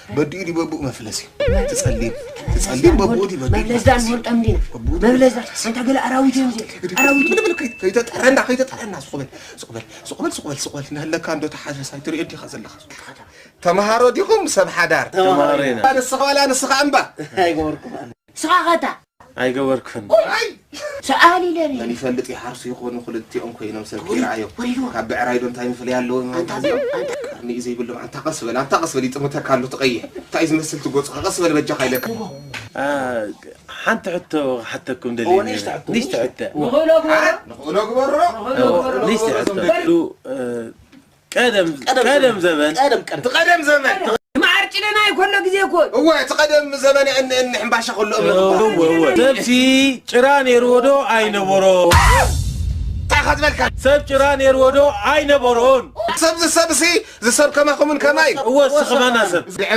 በዲኡ ድዩ በብኡ መፍለስ እዩ? ትጸሊም ትጸሊም በብኡ ድዩ በዲኡ መፍለስ ዳን ወርቀም ዲና መፍለስ ዳን ኣንታ ገለ ኣራዊት እዮም እዚኦም ኣራዊት ብልብል ከይ- ከይተጠረና ከይተጠረና ስቑበል ስቑበል ስቑበል ስቑበል ስቑበል እናሃለካ እንዶ ተሓሰስ ኣይትሪኦ ዲኻ ዘለኻ? ተምሃሮ ዲኹም ሰብ ሓዳር? ተምሃሮ ኢና። ንስኻ ዋላ ንስኻ እምባ ኣይገበርኩም ስኻ ኸታ ኣይገበርኩን። ኣይ ሰኣሊ ለኒ መን ይፈልጥ ይሓርሱ ይኾኑ ክልቲኦም ኮይኖም ሰብ ከይረኣዮም ወይዎ። ካብ ብዕራይ ዶ እንታይ ምፍለይ ኣለዎም ኣንታ ማለት እዩ? ኣንታ ቀርኒ እዩ ዘይብሎም ኣንታ ቀስ በል ኣንታ ቀስ በል ይጥምተካ ኣሎ ትቐይሕ እንታይ እዩ ዝመስል ትጎፅኻ ቀስ በል በጃኻ ኢለካ ሓንቲ ሕቶ ክሓተኩም ደልየ እዎ፣ ንእሽቶ ሕቶ፣ ንእሽቶ ሕቶ ንኽእሎ ግበሮ ንእሽቶ ሕቶ ቀደም ቀደም ዘበን ቀደም ቀደም እቲ ቀደም ዘመን ማዓር ጭለና ይኮሎ ግዜ እኮ እወ እቲ ቀደም ዘመን እን እን ሕምባሻ ከሎ እምኒ እወ፣ እወ። ሰብሲ ጭራ ነይርዎ ዶ ኣይነበሮ? እንታይ ኢኻ ዝበልካ ሰብ ጭራ ነይርዎ ዶ ኣይነበሮን? ሰብ ዝሰብሲ ዝሰብ ከማኹምን ከማይ እወ እስኺ ኸማና ሰብ ዝዕብ